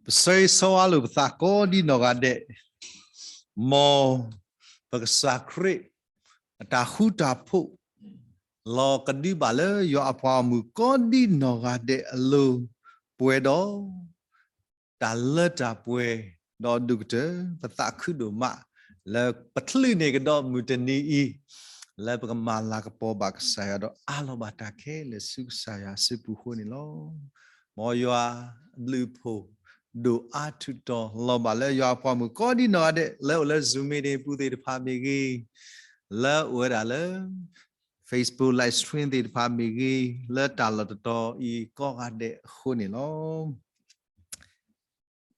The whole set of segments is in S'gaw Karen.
ပဆၢဂ့ၤဆၢဝါလိာ်ပသးကိးဒံနီၢ်ဂၤဒဲး, မ်ပကစၢ်ခရံာ်အတၢ်ဃူတၢ်ဖိး လီၤကဒုဘၣ်လၢယွၤအပှၤဂီၢ်မုၢ်ကိးဒံနီၢ်ဂၤဒဲးအလိၤ, ပှဲၤဒီးတၢ်လၢတၢ်ပှဲၤဒီးဒိၣ်ကတၢၢ် ပသးခုဒိၣ်မး လၢပချုးန့ၢ်ကဒီးမုၢ်တနံၤအံၤ လၢပကမၤလၤကပီၤဘၣ်ကစၢ်ယွၤဒီးအးလီၤဘၣ်တၢ်ခဲလၢာ်ဆူကစၢ်ယွၤအစုပူၤအဃိန့ၣ်လီၤ. မ်ယွၤအဘျုးအဖှိၣ်ဒိၣ်အါထူးတီၤလီၤဘၣ်လၢယွၤအပှၤဂီၢ်မုၢ်ကိးဒံနီၢ်ဂၤဒဲး လၢအိၣ်လၢ Zoom meeting ပူၤသ့ၣ်တဖၣ်မ့ၢ်ဂ့ၤ, လၢအိၣ်ဝဲဒၣ်လၢ Facebook live stream သ့ၣ်တဖၣ်မ့ၢ်ဂ့ၤ, လၢတၢ်လီၢ်တတီၤအံၤကိးဂၤဒဲးအဃိန့ၣ်လီၤ.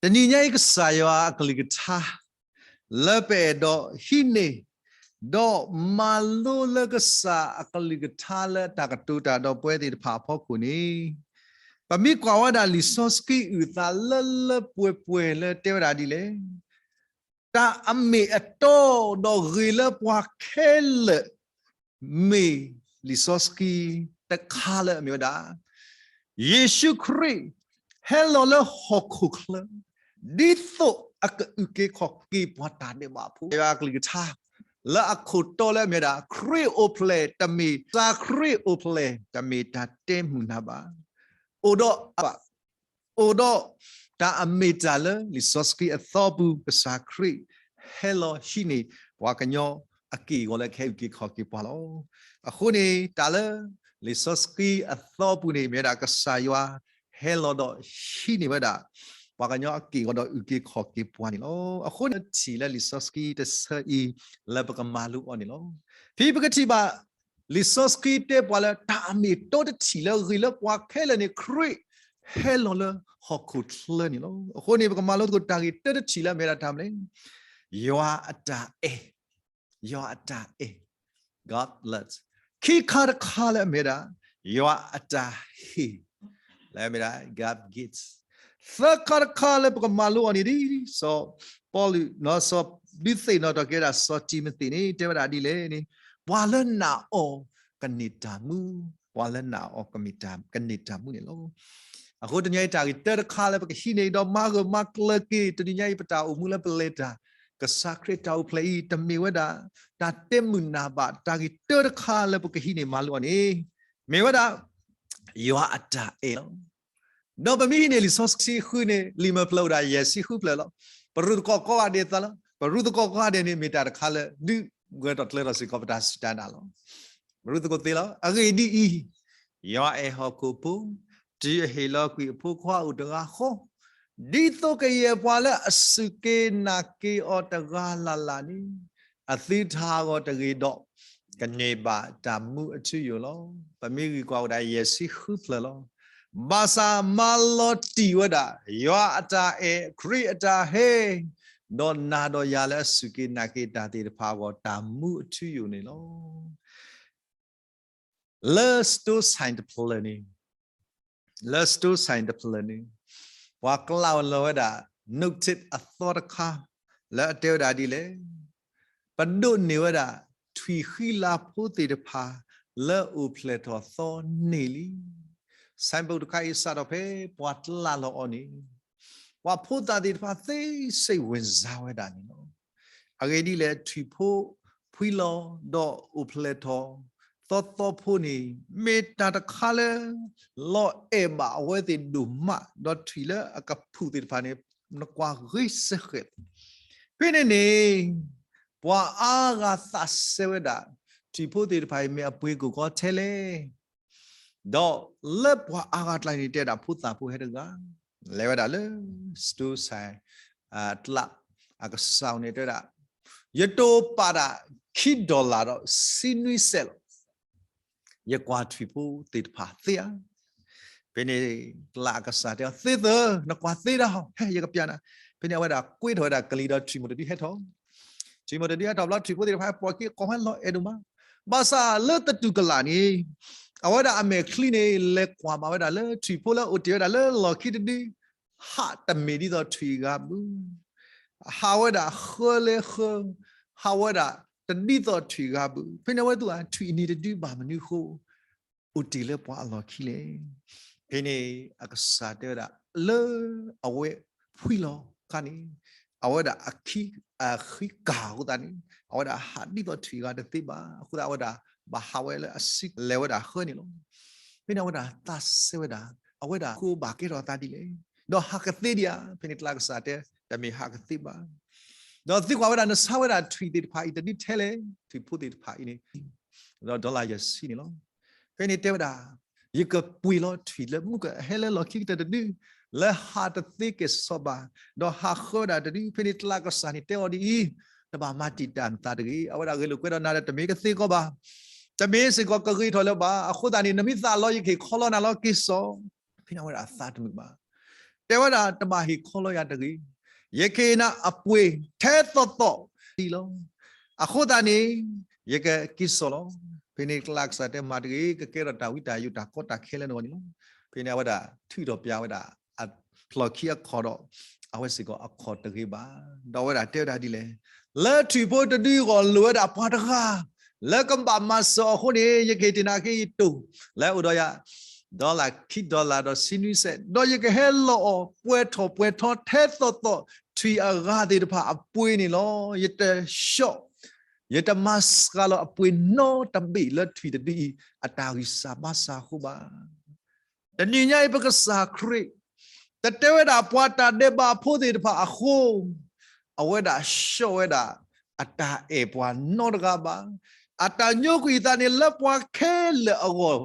တနံၤညါအံၤကစၢ်ယွၤအကလုၢ်ကထါ လၢပအဲၣ်ဒိးဟံးန့ၢ် ဒီးမၤလိလၢကစၢ်အကလုၢ်ကထါလၢတၢ်ကတိၤတၢ်ဒီးပဝဲသ့ၣ်တဖၣ်အဖီခိၣ်န့ၣ်, ပမ့ၢ်ကွၢ်ဝဲဒၣ်လံာ်စီဆှံအုၣ်သးလၢလၢပှဲၤပှဲၤလၢတဲဝဲဒၣ်ဒ်လဲၣ်, တၢ်အမ့ၢ်အတီဒီးဂ့ၤလၢပှၤခဲလၢာ် မ့ၢ်လံာ်စီဆှံတခါလၢအမ့ၢ်ဝဲဒၣ် ယ့ၣ်ၡူးခရံာ် ဟဲလီၤလၢဟီၣ်ခိၣ်ချၢ ဒ်သိးအကအုၣ်က့ၤခီၣ်က့ၤပှၤတၢ်ဒဲးဘးဖိ ယွၤအကလုၢ်ကထါ လၢအခိၣ်တီလၢအမ့ၢ်ဝဲဒၣ် ခရံာ်အိၣ်ဖျဲၣ်တမ့ၢ် ကစၢ်ခရံာ်အိၣ်ဖျဲၣ်တမ့ၢ်တၢ်တဲမုာ်နၤဘၣ်. အိၣ်ဒီး အိၣ်ဒီးတၢ်အမ့ၢ်တၢ်လၢလံာ်စီဆှံအသီပူၤ ကစၢ်ခရံာ်ဟဲလီၤဟံးန့ၢ်ပှၤကညီအက့ၢ်အဂီၤလၢကဟဲအုၣ်က့ၤခီၣ်က့ၤပှၤလီၤ. အဃိန့ၣ် တၢ်လၢလံာ်စီဆှံအသီပူၤန့ၣ် မ့ၢ်ဝဲဒၣ်ကစၢ်ယွၤဟဲလီၤဒီးဟံးန့ၢ်ဝဲဒၣ် ပှၤကညီအက့ၢ်အဂီၤဒီးအုၣ်က့ၤခီၣ်က့ၤပှၤန့ၣ်လီၤ. အဃိန့ၣ် ထံၣ်လၢလံာ်စီဆှံတဆၢအံၤ လၢပကမၤလိအီၤန့ၣ်လီၤ. ဖဲပကထံၣ်ဘၣ် လံာ်စီဆှံတဲပှၤလၢတၢ်အမ့ၢ်အတီတထံၣ်လၢဂ့ၤလၢပှၤခဲလၢာ်န့ၣ် ခရံာ်ဟဲလီၤလၢဟီၣ်ခိၣ်ချၢန့ၣ်လီၤ. အဃိန့ၣ် ပကမၤလိသကိးတၢ်ဂ့ၢ်တၢတထံၣ်လၢအမ့ၢ်ဝဲဒၣ်တၢ်မနုၤလဲၣ်, ယွၤအတၢ်အဲၣ်, ယွၤအတၢ်အဲၣ်, God loves. ခံခါတခါလၢအမ့ၢ်ဝဲဒၣ် ယွၤအတၢ်ဟ့ၣ် လၢအမ့ၢ်ဝဲဒၣ် God gives. သၢခါတခါလၢပကမၤလိအီၤန့ၣ်ဒ် စီၤပီလူး စီၤဒုးသ့ၣ်နီၣ်ထီၣ်က့ၤဝဲဒၣ်စီၤတံၤမသ့းန့ၣ် တဲဝဲဒၣ်ဒ်လဲၣ်န့ၣ်, ပှၤလၢနာ်အီၤကန့ၢ်တၢ်မူ, ပှၤလၢနာ်အီၤကန့ၢ်တၢ်မူန့ၣ်လီၤ. အဃိတနံၤအံၤတၢ်ဂ့ၢ်တၢတခါလၢပကဟံးန့ၢ် ဒီးမၤဂၢၢ်မၤကျၢၤက့ၤ တနံၤညါအံၤပတၢ်အိၣ်မူလၢပလဲၤတၢ် ကစၢ်ခရံာ်တၢ်အိၣ်ဖျဲၣ်အံၤ တမ့ၢ်ဝဲဒၣ် တၢ်တဲမုာ်နၢ်ဘၣ် တၢ်ဂ့ၢ်တၢတခါလၢပကဟံးန့ၢ်မၤလိအီၤန့ၣ် မ့ၢ်ဝဲဒၣ် ယွၤအတၢ်အဲၣ်လီၤ. ဒီးပမ့ၢ်ဟံးန့ၢ်လံာ်စီဆှံဃုန့ၣ် လံာ်မၢဖျၢၣ်အိၣ်ဒၣ်ယဲၢ်ဆံဃုဖျၢၣ်လီၤ. ပရူးသကိးကိးဂၤဒဲးသးလီၤ. ပရူးသကိးကိးဂၤဒဲးန့ၣ် မ့ၢ်တၢ်တခါလၢ ဒုးဂဲၤထီၣ်ကျဲၤထီၣ်စ့ၢ်ကီးပတၢ်စူၢ်တၢ်နာ်လီၤ. ပရူးသကိးသ့လီၤ. အဂ့ၢ်ဒ်အံၤ, ယွၤအဲၣ်ဟီၣ်ခိၣ်ဖိ, တုၤအဟ့ၣ်လီၤကွံာ်အဖိခွါအိၣ်တဂၤဃီ, ဒ်သိးကယဲၢ်ပှၤလၢအစူၢ်က့ၤနာ်က့ၤအီၤတဂၤလၢ်လၢ်န့ၣ် အသုတဟးဂီၤတဂ့ၤဒီး ကန့ၢ်ဘၣ်တၢ်မူအထူအယိာ်လီၤ. ပမ့ၢ်ဂံၢ်ကွၢ်ဝဲဒၣ်ယဲၢ်ဆံဃုဖျၢၣ်လီၤ. ဘၣ်ဆၣ်မၤလီၤတံၢ်ဝဲဒၣ် ယွၤအတၢ်အဲၣ် ခရံာ်အတၢ်ဟ့ၣ်, ဒီးနၤဒီးယၤလၢအစူၢ်က့ၤနာ်က့ၤတၢ်သ့ၣ်တဖၣ်အဂီၢ် တၢ်မူအထူအယိာ်န့ၣ်လီၤ. လၢ store sign တဖျၢၣ်န့ၣ်, လၢ store sign တဖျၢၣ်န့ၣ် ပှၤကျးလီၤဝဲဒၣ် notice အသီတခါ လၢအတဲဝဲဒၣ်ဒ်လဲၣ်, ပဒိးန့ၢ်ဝဲဒၣ် ထွံၣ်ဃံလၤဖိသ့ၣ်တဖၣ် လၢအိၣ်ဖျဲၣ်ထီၣ်သီန့ၢ်လံ. signboard တခါအံၤစးထီၣ်ဖဲပှၤကျးလီၤအီၤန့ၣ် ပှၤဖိသၣ်သ့ၣ်တဖၣ်သ့ စိတ်ဝင်စား ဝဲဒၣ်န့ၣ်လီၤ. အဂ့ၢ်ဒ်လဲၣ် ထွံၣ်ဖိဖှံလီၤ ဒီးအိၣ်ဖျဲၣ်ထီၣ်သီသီဖိန့ၣ် မ့ၢ်တၢ်တခါလၢ လီၤအဲၣ်ဘၣ်အဝဲသ့ၣ်ဒိၣ်မး ဒီးထွံၣ်လၢအကဖုၣ်သ့ၣ်တဖၣ်န့ၣ် နကွၢ်ဂ့ၤစ့ၢ်ကီး. ဖဲန့ၣ်န့ၣ် ပှၤအါဂၤသးစဲဝဲဒၣ် ထွံၣ်ဖိသ့ၣ်တဖၣ်အံၤ မ့ၢ်အပှ့ၤကိၢ်ကီထဲလဲၣ် ဒီးလၢပှၤအါဂၤကျါန့ၣ် တဲဒၣ်ဖိသၣ်ဖိဟဲတဂၤ လဲၤဝဲဒၣ်လၢ store sign အကျးအကစၢ်န့ၣ် တဲဝဲဒၣ်, ယတိၢ်ပာ်ဒၣ်ခံ dollar ဒီးဆံနွံစဲးလီၤ. ယကွၢ်ထွံၣ်ဖိသ့ၣ်တဖၣ်သ့ဧါ. ဖဲန့ၣ်ကျးအကစၢ်တဲအီၤ သ့သၢ, နကွၢ်သ့ဒၣ်ဟီ, ဟဲ ယကပျးနၤ. ဖဲန့ၣ်အဝဲဒၣ်ကွ့ထီၣ်ဝဲဒၣ်ကလံၤဒီးထွံၣ်မိၢ်တဒုဟဲထီၣ် ထွံၣ်မိၢ်တဒုဟဲထီၣ်ဘျီ ထွံၣ်ဖိသ့ၣ်တဖၣ်ဟဲပိာ်က့ၤ ကိးဝဲလီၤအဲၣ်ဒိၣ်မး. ဘၣ်ဆၣ်လၢသတူၢ်ကလာ်န့ၣ် အဝဲဒၣ်အမဲာ်ချံန့ၣ် လဲၤကွၢ်မးဝဲဒၣ်လၢထွံၣ်ဖိလၢအိၣ်တ့ၢ်ဝဲဒၣ်လၢလီၢ်ခံတဒု ဟးတမ့ၢ်ဒ်သိးထွံၣ်အဂၤဘၣ်. ဟးဝဲဒၣ်ဃၢလၢဃၢ, ဟးဝဲဒၣ်တဒ်သိးထွံၣ်အဂၤဘၣ်. ဖဲန့ၣ်အဝဲသူၣ် ထွံၣ်အနံၤတဒုဘၣ်မနုၤဃိ အိၣ်တ့ၢ်လၢပှၤအလီၢ်ခံလဲၣ်. ဖဲန့ၣ်အကစၢ်တဲဝဲဒၣ် လၢအဝဲ ဖှံလီၤအခါန့ၣ် အဝဲဒၣ်အခံ အဃံကၢ်အဃိသတးန့ၣ် အဝဲဒၣ်ဟးဒ်သိးထွံၣ်အဂၤတသ့ဘၣ်. အဃိသတးအဝဲဒၣ်ဘၣ်ဟးဝဲလၢအစုလဲၤဝဲဒၣ်ဃၢန့ၣ်လီၤ. ဖဲန့ၣ်အဝဲဒၣ်သးစဲဝဲဒၣ် အဝဲဒၣ်ကိးဘၣ်ကဲထီၣ်အသးဒ်လဲၣ်, ဒီးဟးကသ့ဒံးဧါ. ဖဲန့ၣ်ကျါကစၢ်တဲ တမ့ၢ်ဟးကသ့ဘၣ်. ဒီးသံကွၢ်ဝဲဒၣ် နဆါဝဲဒၣ်ထွံၣ်သ့ၣ်တဖၣ်အံၤတဒုထဲလဲၣ်, ထွံၣ်ဖိသ့ၣ်တဖၣ်အံၤန့ၣ် ဒီး dollar ယဲၢ်ဆံန့ၣ်လီၤ. ဖဲန့ၣ်တဲဝဲဒၣ် ယကပှ့ၤလီၤထွံၣ်လၢမူကဟဲလၢလီၢ်ခံကတၢၢ်တဒု လၢဟးတသ့ကဲၣ်ဆိးဘၣ်, ဒီးဟးဃၢဝဲဒၣ်တဒု. ဖဲန့ၣ်ကျါကစၢ်န့ၣ်တဲအီၤဒ်အံၤ, တဘၣ်မၤတံာ်တာ်နသးတဂ့ၤ. အဝဲဒၣ်ဂဲၤလိာ်ကွဲဒီးနၤဒီး တမ့ၢ်ကသ့ကီးဘၣ်, တမ့ၢ်စ့ၢ်ကီးကဂ့ၤထီၣ်လၢၤဘၣ်. အဃိသတးန့ၣ် နမ့ၢ်သးလီယကဟ့ၣ်ခီလီနၤလီၤက့ၤစိာ်. ဖဲန့ၣ်အဝဲဒၣ်အသးတမုာ်ဘၣ်. တဲဝဲဒၣ် တဘၣ်ဟ့ၣ်ခီလီယၤတဂ့ၤ, ယကဟ့ၣ်နၤအပှ့ၤထဲသိးသိးဒံးလီၤ. အဃိသတးန့ၣ် ယကက့ၤစိာ်လီၤ. ဖဲန့ၣ်ကျါကစၢ်တဲမၤတဂ့ၤ, ကကဲထီၣ်တၢ်ဝံတၢ်ယိးတၢ်ကီတၢ်ခဲလၢနဂီၢ်န့ၣ်လီၤ. ဖဲန့ၣ်အဝဲဒၣ်ထုးထီၣ်ပျးဝဲဒၣ် အဖျီၣ်ခံအခီၣ်ဒီး အဝဲစ့ၢ်ကီးအခီၣ်တဂ့ၤဘၣ်. ဒီးအဝဲဒၣ်တဲဝဲဒၣ်ဒ်လဲၣ်, လၢထွံၣ်ဖိတဒုအဂီၢ်လိၣ်ဝဲဒၣ်ပှၤတဂၤ လၢကဘၣ်မၤစၢၤအဃိန့ၣ် ယကဟ့ၣ်တ့ၢ်နၤက့ၤယတိၢ် လၢအအိၣ်ဒီးယၤ dollar ခံ dollar ဒီးဆံနွံစဲး, ဒီးယကဟဲလီၤအီၤပှဲၤထီၣ်ပှဲၤထီထဲသိးသိးထွံၣ်အဂၤသ့ၣ်တဖၣ်အပှ့ၤန့ၣ်လီၤ. ယတဆှီၣ် ယတမၤစှၤလီၤအပှ့ၤနီတဘ့ၣ်လၢထွံၣ်တဒုအံၤ အတၢ်ဂံၢ်စၢ်ဘါစၢ်အဃိဘၣ်. တနံၤညါအံၤပကစၢ်ခရံာ် တတဲဝဲဒၣ်ပှၤတၢ်ဒဲးဘးဖိသ့ၣ်တဖၣ်အဃိ အဝဲဒၣ်ဆှီၣ်ဝဲဒၣ် အတၢ်အဲၣ်ပှၤနီတဂၤဘၣ်. အတၢ်ညိကွံာ်အသးန့ၣ်လၢပှၤခဲလၢာ်အဂီၢ်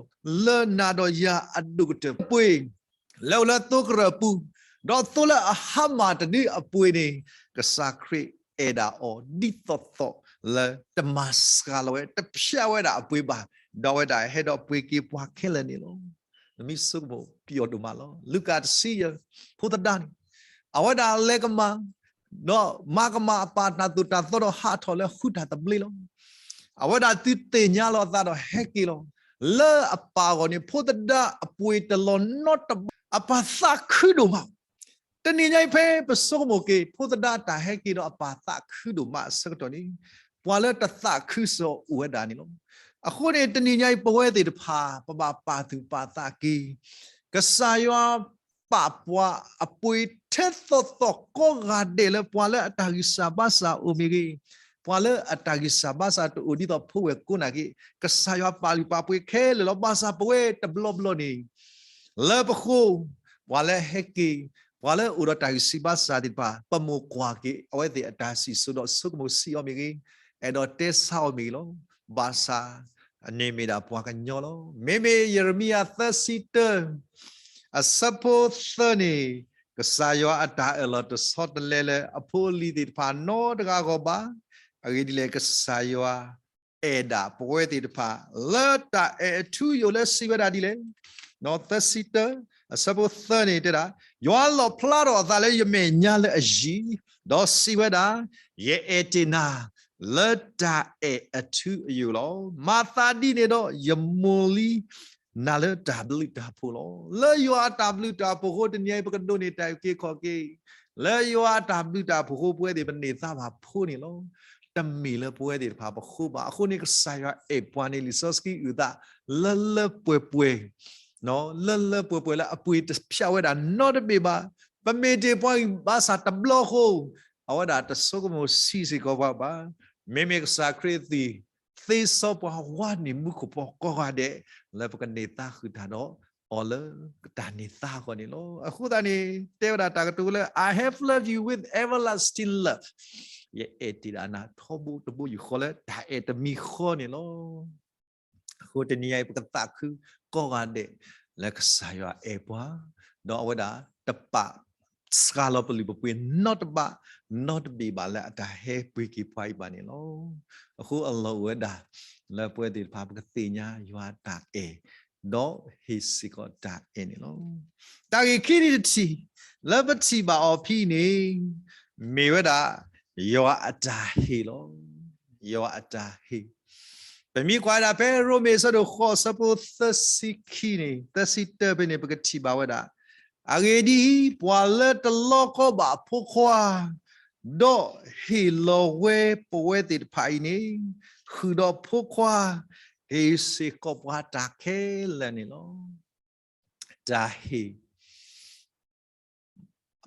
လၢနၤဒီးယၤအဒိၣ်ကတၢၢ်ပှ့ၤ လၢအိၣ်လၢသိကရၢၢ်ပူၤ ဒီးသိလၢအဟါမၢ်တဒုအပှ့ၤန့ၣ် ကစၢ်ခရံာ်အဲၣ်ဒၣ်အီၤဒ်သိးသိးလၢတမၤစှၤလီၤဝဲ တဖျါဝဲဒၣ်အပှ့ၤဘၣ်, ဒီးအဝဲဒၣ်ဟဲဒီးပှ့ၤက့ၤပှၤခဲလၢာ်န့ၣ်လီၤ. နမ့ၢ်ဆိကမိၣ်ပျီဒိၣ်မးလီၤ. လူၤကၣ်တဆံယဲၢ် ဖိသဒါန့ၣ် အဝဲဒၣ်လဲၤကမၣ် ဒီးမၤကမၣ်အပၢ်တၢ်သိၣ်တၢ်သီဒီးဟးထီၣ်လၢဃုတၢ်သဘျ့လီၤ. အဝဲဒၣ်သုသ့ၣ်ညါလီၤအသးဒီးဟဲက့ၤလီၤ. လၢအပၢ်အဂီၢ်န့ၣ် ဖိသဒါအပှ့ၤတလီၤနီတဘျီ အပၢ်သးခုဒိၣ်မး. တနံၤညါအံၤဖဲပဆိကမိၣ်က့ၤ ဖိသဒါတၢ်ဟဲက့ၤဒီးအပၢ်သးခုဒိၣ်မးအဆၢကတီၢ်န့ၣ် ပှၤလၢတသးခုစ့ၢ်အိၣ်ဝဲဒၣ်န့ၣ်လီၤ. အဃိန့ၣ် တနံၤညါအံၤပဝဲသ့ၣ်တဖၣ် ပဘၣ်ပာ်သူၣ်ပာ်သးက့ၤ ကစၢ်ယွၤ ပာ်ပှၤအပှ့ၤထဲသိးသိးကိးဂၤဒဲးလၢပှၤလၢအတၢ်ဂံၢ်စၢ်ဘါစၢ်အိၣ်မ့ၢ်ဂ့ၤ, ပှၤလၢအတၢ်ဂံၢ်စၢ်ဘါစၢ်တအိၣ်ဒ်သိးဖိဝဲၢ်ကိးနာ်က့ ကစၢ်ယွၤပာ်လုၢ်ပာ်ပှ့ၤခဲလၢာ်လီၤ. ဘၣ်ဆၣ်ပဝဲတဘျီဘျီန့ၣ် လၢပဃိ ပှၤလၢဟဲက့ၤ ပှၤလၢအိၣ်ဒီးတၢ်ဂံၢ်စၢ်ဘါစၢ်သ့ၣ်တဖၣ် ပမိၢ်ကွၢ်က့ၤ အဝဲသ့ၣ်အတၢ်စံၣ်စိၤဒီးဆိကမိၣ်စံးအီၤမ့ၢ်ဂ့ၤ, အဲၣ်ဒိးတဲဆါအီၤမ့ၢ်ဂ့ၤလီၤ. ဘၣ်ဆၣ် အန့ၣ်မ့ၢ်ဒၣ်ပှၤကညီလီၤ. မ့မ့ၢ်ယရမံယၤသၢဆံတၢ အဆၢဖိသၢန့ၣ် ကစၢ်ယွၤအတၢ်အၢၣ်လီၤတဆီတလဲလၢအဖိအလံၤသ့ၣ်တဖၣ်နီတဂၤအဂီၢ်ဘၣ်. အဂ့ၢ်ဒ်လဲၣ် ကစၢ်ယွၤအဲၣ်ဒၣ်ပဝဲသ့ၣ်တဖၣ် လၢတၢ်အဲၣ်အထူအယိာ်လၢစံးဝဲဒၣ်ဒ်လဲၣ်. သၢဆံတၢ အဆၢဖိသၢန့ၣ်တဲဒၣ်, ယွၤလီၣ်ဖျါထီၣ်အသးလၢယမဲာ်ညါလၢအယံၤ, ဒီးစံးဝဲဒၣ်, ယအဲၣ်တ့ၢ်နၤ လၢတၢ်အဲၣ်အထူအယိာ်လီၤ. မၤသးဒ်န့ၣ်ဒီး ယမိၢ်လံ နၤလၢတၢ်ဘျုးတၢ်ဖှိၣ်လီၤ. လၢယွၤအတၢ်ဘျုးတၢ်ဖှိၣ်အဃိ တနံၤအံၤ ပကဒိးန့ၢ်တၢ်အုၣ်က့ၤခီၣ်က့ၤ, လၢယွၤအတၢ်ဘျုးတၢ်ဖှိၣ်အဃိ ပဝဲသ့ၣ်ပန့ၢ်သါဘၣ်ဖိန့ၣ်လီၤ. တမ့ၢ်လၢပဝဲသ့ၣ်တဖၣ်ပဃိဘၣ်. အဃိန့ၣ် ကစၢ်ယွၤအဲၣ်ပှၤန့ၣ် လံာ်စီဆှံအုၣ်သး လၢလၢပှဲၤပှဲၤ လၢလၢပှဲၤပှဲၤလၢအပှ့ၤတဖျါဝဲဒၣ်နီတဘ့ၣ်ဘၣ်. ပမ့ၢ်တ့ၢ်ပှၤဂံၢ်ဘါစၢ်တဘျီအဃိ အဝဲဒၣ်တဆိကမိၣ်ဆံးစ့ၢ်ကီးပှၤဘၣ်. မ့မ့ၢ်ကစၢ်ခရံာ်အသွံၣ် သ့စီပှၤဝါန့ၢ်မူခိၣ်ပှၤကိးဂၤဒဲး လၢပကန့ၢ်သါဃုာ်တၢ်ဒီးအီၤလၢတၢ်န့ၢ်သါအဂီၢ်န့ၣ်လီၤ. အဃိသတးန့ၣ် တဲဝဲဒၣ်တၢ်ကတိၤလၢ I have loved you with everlasting love. ယအဲၣ်တ့ၢ်ဒၣ်နၤထီဘိတဘိယူၢ်ဃီလၢတၢ်အဲၣ်တမံၤဃီန့ၣ်လီၤ. အဃိတနံၤအံၤ ပကသးခုကိးဂၤဒဲး လၢကစၢ်ယွၤအဲၣ်ပှၤ, ဒီးအဝဲဒၣ်တပာ်စှၤလီၤပလုၢ်ပပှ့ၤနီတဘ့ၣ် နီတဘ့ၣ်ဘၣ်လၢအတၢ်ဟဲပှ့ၤက့ၤပှၤအံၤဘၣ်န့ၣ်လီၤ. အဃိအလီၢ်အိၣ်ဝဲဒၣ် လၢပဝဲသ့ၣ်တဖၣ် ပကသ့ၣ်ညါယွၤအတၢ်အဲၣ် ဒီးဟ့ၣ်စ့ၢ်ကီးတၢ်အဲၣ်န့ၣ်လီၤ. တၢ်ဂ့ၢ်ခံနံၤတထံၣ် လၢပထံၣ်ဘၣ်အီၤဖဲအံၤန့ၣ် မ့ၢ်ဝဲဒၣ် ယွၤအတၢ်ဟ့ၣ်လီၤ. ယွၤအတၢ်ဟ့ၣ် ပမ့ၢ်ကွၢ်ဝဲဒၣ်ဖဲရိမ့ၤအဆၢဒိၣ်ဃိးအဆၢဖိသၢဆံခံန့ၣ် သၢဆံတၢဖဲန့ၣ် ပကထံၣ်ဘၣ်ဝဲဒၣ်, အဂ့ၢ်ဒ်အံၤ, ပှၤလၢတလီကီဘၣ်အဖိခွါ ဒီးဟ့ၣ်လီၤဝဲပဝဲသ့ၣ်တဖၣ်အံၤန့ၣ် ဃုာ်ဒီးဖိခွါ ဟ့ၣ်စ့ၢ်ကီးပှၤတၢ်ခဲလၢာ်န့ၣ်လီၤ. တၢ်ဟ့ၣ်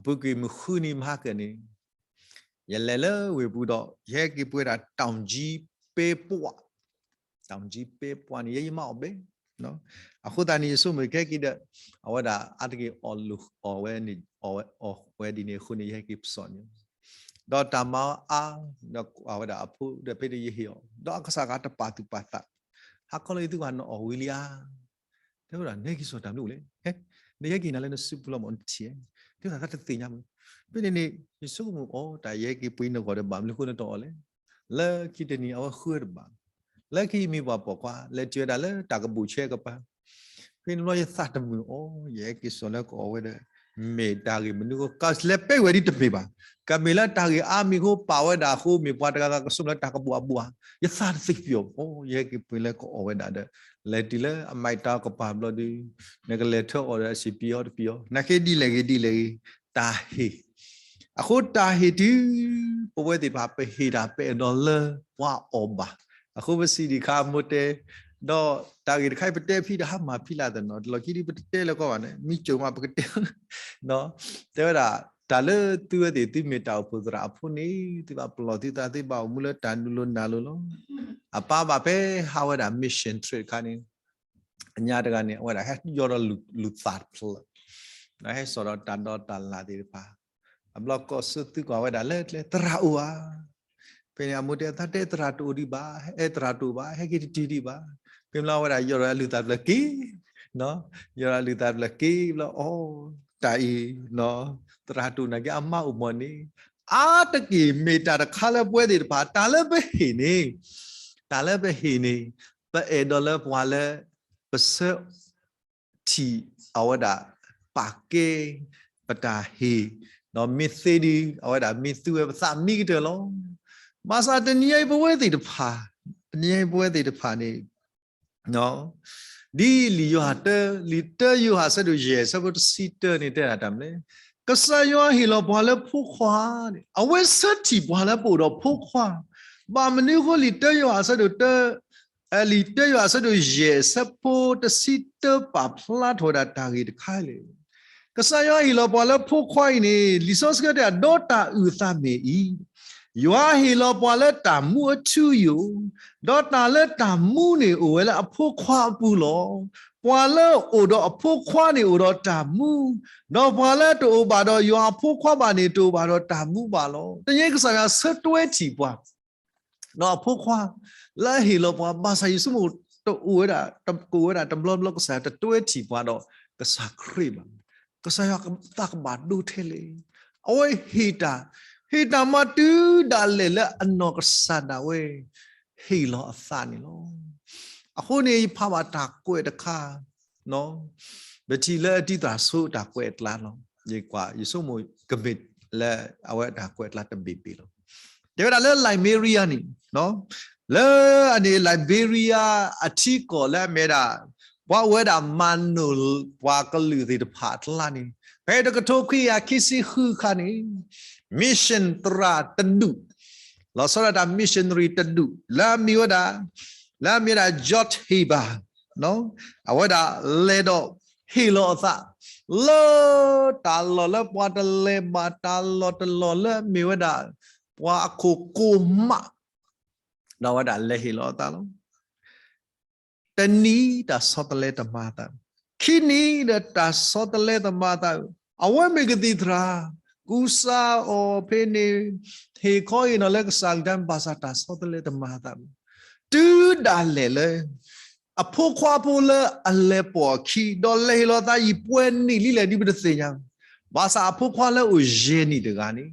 အပူၤကွံာ်မုၢ်ဃုနံၤမဟါကၢန့ၣ် ယလဲၤလၢဝ့ၢ်ပူၤဒီး ယဟဲက့ၤပှဲၤဒၣ် တောင်ကြီးပဲပွ တောင်ကြီးပဲပွ န့ၣ် ယဲယမါအီၣ်ဘဲ အဃိသတးန့ၣ် ယဆိကမိၣ်ကဟဲက့ၤဒီး အဝဲဒၣ်အါတက့ၢ်အီၣ်လိာ်အီၣ်ဝဲန့ၣ် အီၣ်ဝဲဒ်န့ၣ်အဃိန့ၣ် ယဟဲက့ၤပစီၣ်န့ၣ် ဒီးတၢ်မၤအါ ဒီးအဝဲဒၣ်အဖိဒီးဖဲဒီးယဟ့ၣ်အီၤ ဒီးအကစၢ်ဂၤတပာ်သူၣ်ပာ်သး ဟါခီလၢယသုကနအီၣ်ဝံၤလံဧါ တဲဝဲဒၣ် နဟဲက့ၤစီၣ်တၢ်မနုၤလဲၣ်, နဟဲက့ၤနၤလၢနစုပူၤလီၤမး နထံၣ်, တဲဝဲဒၣ် တသ့ၣ်ညါမး, ဖဲန့ၣ်န့ၣ် ယဆိကမိၣ်အီၤ တၢ်ယဟဲက့ၤပှ့ၤနဂီၢ်ဒီးဘၣ်မနုၤဃိနတအီၣ်လဲၣ်, လၢခံတနံၤအဝဲဃုတဘၣ်, လၢခံမံၤပှၤပိာ်ခွါ လဲၤတုၤဝဲဒၣ်လၢတၢ်ကဘူၣ်ဆဲကပၤ ဖဲန့ၣ်ဘျီယသးတမုာ်အီၤ ယဟဲက့ၤစီၣ်လၢကအီၣ်ဝဲဒီး မ့ၢ်တၢ်ဂ့ၢ်မနုၤဃိ ကလဲၤပဲဝဲဒ်တမ့ၢ်ဘၣ်, ကမ့ၢ်လၢတၢ်ဂ့ၢ်အါမံၤဃိ ပာ်ဝဲဒၣ်အဃိ မ့ၢ်ပှၤတဂၤဂၤကဆိကမိၣ်လၢတၢ်ကဘူၣ်အဘူၣ်ဧါ, ယသးတသ့ပျီၣ်အီၤ ယဟဲက့ၤပှ့ၤလၢကအီၣ်ဝဲဒၣ်ဒီး လဲၤတုၤလၢအမဲတၢ်ကပၤဘျီဒီး နကလဲၤထၢအီၤဒီးအစံးပယီၤတပယီၤ နာ်က့ဒ်လဲၣ်ဂ့ၤဒ်လဲၣ်ဂ့ၤ တၢ်ဟ့ၣ် အဃိတၢ်ဟ့ၣ်တုၤ ပဝဲသ့ၣ်တဖၣ် ပဟ့ၣ်တၢ်ပအဲၣ်ဒိးလၢပှၤအီၣ်ဘၣ်, အဃိပစံးဒံးခါအမိၢ်တဲ, ဒီးတၢ်ဂ့ၢ်တခါအံၤပတဲဖဲဒီးဟါမၢ်ဖံလၢ်သနီၤ တလီၢ်ခံဒ်ပတတဲလၢၤကီးဘၣ်န့ၣ် မ့ၢ်ကၠိၣ်မးပကတဲ တဲဝဲဒၣ် တၢ်လၢသုဝဲသ့ၣ်သုမ့ၢ်တၢ်အိၣ်ဖှိၣ်သရၣ်အဖိန့ၣ် သုဘၣ်ပလီၢ်သုသးသုဘၣ်အိၣ်မူလၢတၢ်နုာ်လိၤနၢ်လိၤလီၤ. အပၢ်ဘၣ်ဖဲဟးဝဲဒၣ် mission trip တခါန့ၣ် အညါတဂၤန့ၣ် အဝဲဒၣ်ဟဲယီၤဒီးလူၤသးတဖျၢၣ်, ဒီးဟဲစိာ်ဒီးတၢ်ဒီတၢ်လၣ်သ့ၣ်တဖၣ်, အဘျီကိးဆၢသုကွၢ်ဝဲဒၣ်လၢကျဲ သရၣ်အိၣ်ဧါ ဖဲန့ၣ်အမိၢ်တဲ သးတဲသရၣ်တအိၣ်ဒံးဘၣ်, အဲသရၣ်တအိၣ်ဘၣ်, ဟဲက့ၤတတုၤဒံးဘၣ်, ဖဲမ့ၢ်လၢအဝဲဒၣ်ယီၤဒီးအလူၤသးတဖျၢၣ်က့ၤ, ယီၤဒီးအလူၤသးတဖျၢၣ်က့ၤဘျီ အိ တၢ်အံၤ သရၣ်တအိၣ်နာ်က့အမါအိၣ်မးန့ၣ်, အါတက့ၢ်မ့ၢ်တၢ်တခါလၢပဝဲသ့ၣ်တဖၣ် တၢ်လၢပဟ့ၣ်န့ၣ်, တၢ်လၢပဟ့ၣ်န့ၣ်, ပအဲၣ်ဒိးလၢပှၤလၢ ပဆၢ ထံၣ်အဝဲဒၣ် ပာ်ကဲ ပတၢ်ဟ့ၣ်, ဒီးမ့ၢ်သ့ဒုး အဝဲဒၣ်မ့ၢ်သူဝဲပသးမံကတၢၢ်လီၤ. ဘၣ်ဆၣ်တနံၤအံၤပဝဲသ့ၣ်တဖၣ်, တနံၤအံၤပဝဲသ့ၣ်တဖၣ်န့ၣ်, ဒ်လံာ်ယိၤဟၣ်တၢ, လံာ်တၢယိၤဟၣ်ဆၢဒိၣ်ယဲၢ်ဆၢဖိတဆံတၢန့ၣ် တဲဒၣ်တၢ်မနုၤလဲၣ်, ကစၢ်ယွၤဟ့ၣ်လီၤပှၤလၢဖိခွါန့ၣ် အဝဲဆၢထံၣ်ပှၤလၢပအိၣ်ဒီးဖိခွါ, ဘၣ်မနုၤအဃိလံာ်တၢယိၤဟၣ်ဆၢဒိၣ်တၢ လံာ်တၢယိၤဟၣ်ဆၢဒိၣ်ယဲၢ်ဆၢဖိတဆံတၢပာ်ဖျါထီၣ်ဝဲဒၣ်တၢ်ဂ့ၢ်တခါလဲၣ်. ကစၢ်ယွၤဟ့ၣ်လီၤပှၤလၢဖိခွါအံၤန့ၣ် လံာ်စီဆှံတဲ ဒီးတၢ်အုၣ်အသးမ့ၢ်အံၤ, ယွၤဟ့ၣ်လီၤပှၤလၢတၢ်မူအထူအယိာ်, ဒီးတၢ်လၢတၢ်မူန့ၣ်အိၣ်ဝဲလၢအဖိခွါအပူၤလီၤ. ပှၤလၢအအိၣ်ဒီးအဖိခွါန့ၣ်အိၣ်ဒီးတၢ်မူ, ဒီးပှၤလၢတအိၣ်ဘၣ်ဒီးယွၤအဖိခွါဘၣ်န့ၣ် တအိၣ်ဘၣ်ဒီးတၢ်မူဘၣ်လီၤ. တနံၤအံၤကစၢ်ယွၤဆၢတွဲထံၣ်ပှၤ ဒီးအဖိခွါ လၢအဟ့ၣ်လီၤပှၤ ဘၣ်ဆၣ်ယဆိကမိၣ် တအိၣ်ဝဲဒၣ် တကိးဝဲဒၣ်တဘျီဘျီ ကစၢ်ယွၤတတွဲထံၣ်ပှၤဒီးကစၢ်ခရံာ်ဘၣ်. ကစၢ်ယွၤသးကဘၣ်ဒိထဲလဲၣ်. အဝဲဟ့ၣ်တၢ်, ဟ့ၣ်တၢ်မၤတုၤဒၣ်လဲာ်လၢအနီၢ်ကစၢ်ဒၣ်ဝဲ ဟ့ၣ်လီၤအသးန့ၣ်လီၤ. အဃိန့ၣ် ယဖးဘၣ်တၢ်ကွဲးတခါ ပထံၣ်လၢအတံၤသရၣ်ဆိအတၢ်ကွဲးအကျါလီၤ. ယကွၢ် ယဆိကမိၣ်ကမ့ၢ်လၢအဝဲအတၢ်ကွဲးအကျါတဘ့ၣ်ဘ့ၣ်လီၤ. တဲဝဲဒၣ်လၢ Liberia န့ၣ်, လၢအန့ၣ် Liberia အထံကီၢ်လၢအမ့ၢ်ဒၣ် ပှၤအိၣ်ဝဲဒၣ်မၤနိၣ်ပှၤကလုာ်သ့ၣ်တဖၣ်အကျါန့ၣ် ဖဲတကထိခွံကယၤခံဆံဃုအခါန့ၣ် mission သရၣ်တဒူၣ် လီၤဆီဒၣ်တၢ် missionary တဒူၣ် လၢအမ့ၢ်ဝဲဒၣ် လၢအမ့ၢ်ဝဲဒၣ် George Heber အဝဲဒၣ်လဲၤဒီးဟ့ၣ်လီၤအသး လၢတၢ်လီၢ်လၢပှၤတလဲၤဘၣ် တၢ်လီၢ်တလီၢ်လၢအမ့ၢ်ဝဲဒၣ် ပှၤအခိၣ်ကိၢ်မး ဒီးအဝဲဒၣ်လဲၤဟ့ၣ်လီၤအသးလီၤ. တနံၤတၢ်ဆီတလဲတမၤအသး, ခံနံၤဒီးတၢ်ဆီတလဲတမၤအသး, အဝဲမ့ၢ်ကသံၣ်သရၣ် ကူစါအီၤဖဲန့ၣ် ဟ့ၣ်ခီဟ့ၣ်နီၤလၢကစၢ်ကဒါ ဘၣ်ဆၣ်တၢ်ဆီတလဲတမၤအသးဘၣ်. တုၤဒၣ်လဲာ်လၢ အဖိခွါဖိလၢအလဲၤပိာ်အခံ ဒီးလဲၤဟ့ၣ်လီၤသးယံာ်ပှဲၤနံၣ်လံလဲၣ်ဒ်ပတသ့ၣ်ညါ, ဘၣ်ဆၣ်အဖိခွါလၢအိၣ်ယဲၢ်နံၣ်တဂၤန့ၣ်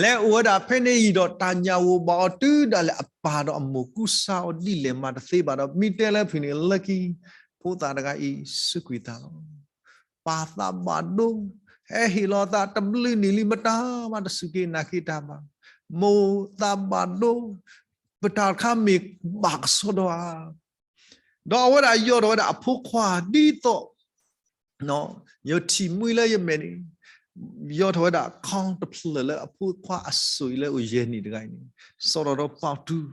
လဲၤအိၣ်ဝဲဒၣ်ဖဲန့ၣ်ယံာ်ဒီးတၢ်ညၣ်ဂိၣ်ဘၣ်အီၤ တုၤဒၣ်လဲာ်အပၢ်ဒီးအမိၢ်ကူစါအီၤဒ်လဲၣ်မးတသ့ဘၣ်ဒီး မ့ၢ်တဲလၢဖုၣ်န့ၣ်လၢခံ ဖိသၣ်တဂၤအံၤစူးကွံာ်သးလီၤ. ပၢ်သးဘၣ်ဒိ, ဟဲဟ့ၣ်လီၤသးတဘျုးနံၣ်လံ မတၤမးတစူၢ်က့ၤနာ်က့ၤတၢ်ဘၣ်. မိၢ်သးဘၣ်ဒိ, ပတၢ်တခါမ့ၢ်ဘၣ်ကဆှီဒီးဧါ ဒီးအဝဲဒၣ်ယီၢ်ထီၣ်ဝဲဒၣ်အဖိခွါဒ်သိး ယထံၣ်မှံလၢယမဲာ်န့ၣ် ယီၢ်ထီၣ်ဝဲဒၣ် account တဖျၢၣ်လၢအဖိခွါအစိၣ်အံၤလၢအိၣ်ယဲၢ်နံၣ်တဂၤအံၤန့ၣ် စးထီၣ်ဒီးပာ်တုၤ